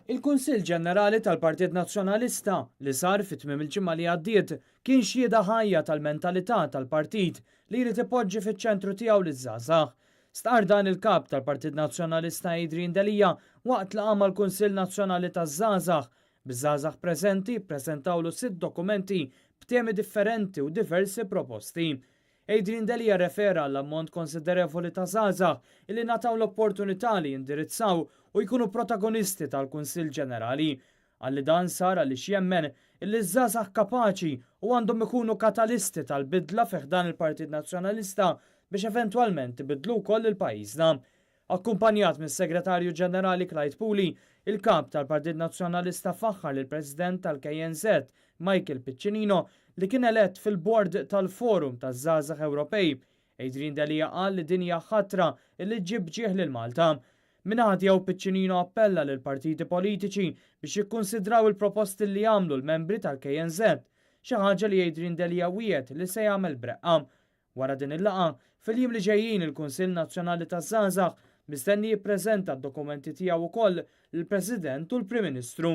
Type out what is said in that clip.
Il-Kunsill Ġenerali tal-Partit Nazzjonalista, li sar fi tmiem il-ġimgħa li għaddiet, kien xhieda ħajja tal-mentalità tal-partit li jrid ipoġġi fiċ-ċentru tiegħu liż-żgħażagħ. Stqarr dan il-Kap tal-Partit Nazzjonalista Adrian Delia waqt laqgħa mal-Kunsill Nazzjonali taż-Żgħażagħ, biż-żgħażagħ preżenti ppreżentawlu sitt dokumenti b'temi differenti u diversi proposti. Adrian Delia rrefera għall-ammont konsiderevoli ta' żgħażagħ illi ngħataw l-opportunità li jindirizzaw u jkunu protagonisti tal-Kunsill Ġenerali. Qal li dan sar għaliex jemmen illi ż-żgħażagħ kapaċi u għandhom ikunu katalisti tal-bidla fi ħdan il-Partit Nazzjonalista biex eventwalment ibiddlu wkoll lil pajjiżna. Akkumpanjat mis-Segretarju Ġenerali Clyde Puli, il-Kap tal-Partit Nazzjonalista faħħar lill-President tal-KNŻ, Michael Piccinino, li kien elett fil-Bord tal-Forum taż-Żgħażagħ Ewropej. Adrian Delia qal li din hija ħatra li ġġib ġieħ lil Malta. Min-naħa tiegħu Piccinino appella lill-partiti politiċi biex jikkunsidraw il-proposti li għamlu l-membri tal-KNŻ, xi ħaġa li Adrian Delia wiegħed li se jagħmel b'reqqa. Wara din il-laqgħa, fil-jiem li ġejjin il-Kunsill Nazzjonali taż-Żgħażagħ mistenni jippreżenta d-dokumenti tiegħu wkoll lill-President u l-Prim Ministru.